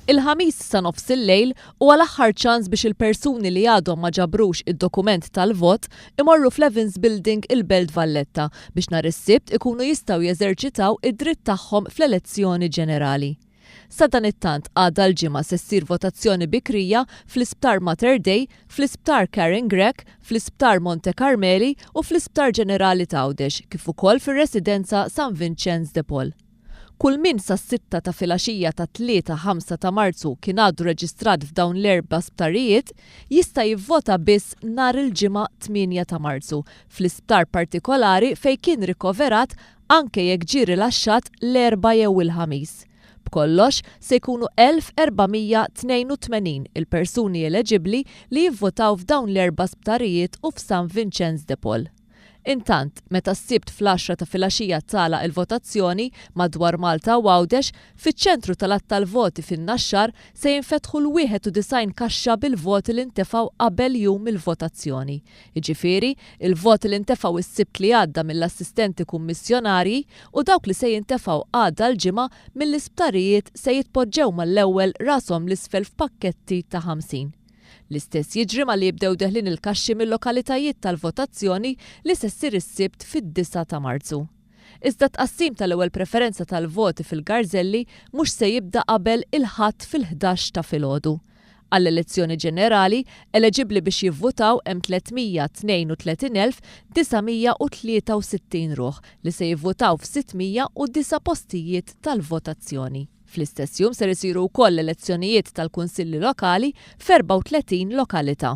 Il-Ħamis sa nofsillejl huwa l-aħħar ċans biex il-persuni li għadhom ma ġabrux id-dokument tal-vot imorru fl-Evans Building il-Belt Valletta biex nhar is-Sibt ikunu jistgħu jeżerċitaw id-dritt tagħhom fl-elezzjoni ġenerali. Sadanittant għada l-Ġimgħa se ssir votazzjoni bikrija fl-Isptar Mater Dei, fl-Isptar Karen Grech, fl-Isptar Monte Karmeli u fl-Isptar Ġenerali t'Għawdex kif ukoll fir-Residenza San Vinċenz de Paul. Kull min sas-sitta ta' filgħaxija tat-Tlieta 5 ta' Marzu kien għadu reġistrat f'dawn l-erba' sptarijiet jista' jivvota biss nhar il-Ġimgħa 8 ta' Marzu fl-isptar partikolari fejn kien rikoverat anke jekk ġie rilaxxat l-Erbgħa jew il-Ħamis. B'kollox, se jkunu 1,482 il-persuni eleġibbli li jivvotaw f'dawn l-erba' sptarijiet u f'San Vinċenz de Paul. Intant, meta s-Sibt fl-għaxra ta' filgħaxija tagħlaq il-votazzjoni madwar Malta u Għawdex, fiċ-ċentru tal-għadd tal-voti fin-Naxxar se jinfetħu l-91 kaxxa bil-voti li ntefgħu qabel jum il-votazzjoni. Jiġifieri, il-voti li ntefgħu s-Sibt li għadda mill-assistenti kummissjonarji u dawk li se jintefgħu għada l-Ġimgħa mill-isptarijiet se jitpoġġew mal-ewwel rashom 'l isfel f'pakketti ta' 50. L-istess jiġri malli jibdew deħlin il-kaxxi mil-lokalitajiet tal-votazzjoni li se ssir is-Sibt fid-disgħa ta' Marzu. Iżda t-tqassim tal-ewwel preferenza tal-voti fil-garżelli mhux se jibda qabel il-Ħadd fil-ħdax ta' filgħodu. Għall-elezzjoni ġenerali, eleġibbli biex jivvutaw hemm 332,963 ruħ li se jivvutaw f'609 postijiet tal-votazzjoni. Fl-istess jum ser isiru wkoll l-elezzjonijiet tal-Kunsilli Lokali f'34 lokalità.